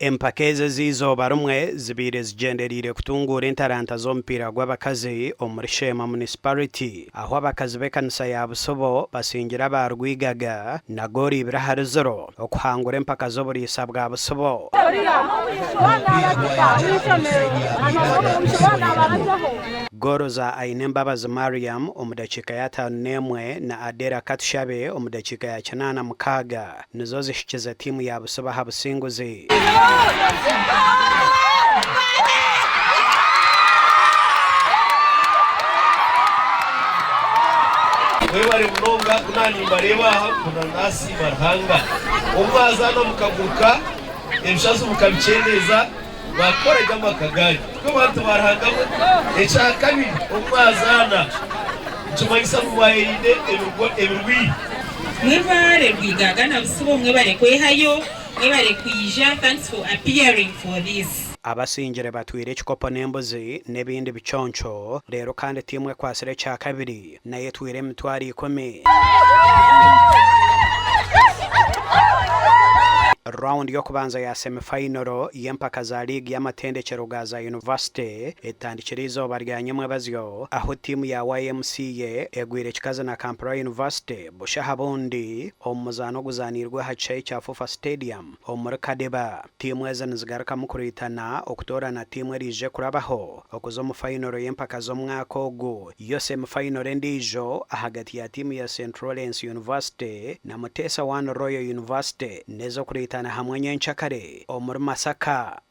Empaka ezi ez'eizooba rimwe zibaire zigyendereire kutunguura entaranta z'omupiira gw'abakazi omuri Sheema Munisipariti ahu abakazi b'ekanisa ya Busobo basingire aba Rwigaga na goolo ibiri ahari ziro okuhangura empaka z'oburiisa bwa Busobo. Goolo za Ainembabazi Mariam omu dakiika ya 51 na Adera Katushabe omu dakiika ya 86 nizo zihikize tiimu ya Busobo aha businguzi. Mwebare munonga ku naanimbareeba aha mpurira naasiima Ruhanga. Obu mwazaana mukaguruka, ebishazo mukabikyendeeza, mwakora gye amaka gaanyu. Nikwo bantu ba Ruhanga mwe. Ekya kabiri, obu mwazaana nikimanyisa ngu mwayerinda ebirwaire. Mwebare Rwigaga na Busibo mwebare kwehayo, mwebare kwija, thanks for appearing for this. Abasingire batwire ekikopo n'embuzi n'ebindi biconco, reero kandi tiimu ekwatsire ekyakabiri nayo etwire emitwaro ikumi. Rawundi y'okubanza ya semifayinoro y'empaka za liigi y'amatendekyero ga za yunivasite etandikire eizooba rya nyomwebazyo ahu tiimu ya YMCA egwire kikazi na Kampala University busha aha bundi omu muzaano oguzaaniirwe aha kishaayi kya Fufa Stadium omuri Kadeba. Tiimu ezi nizigarukamu kuriitana okutoorana tiimu eriije kurabaho okuza omu fayinoro y'empaka z'omwaka ogu. Yo semifayinoro endiijo ahagati ya tiimu ya St Lawrence University na Muteesa I Royal University n'ez'okuriitana hamwe nyenkyakare omuri Masaka.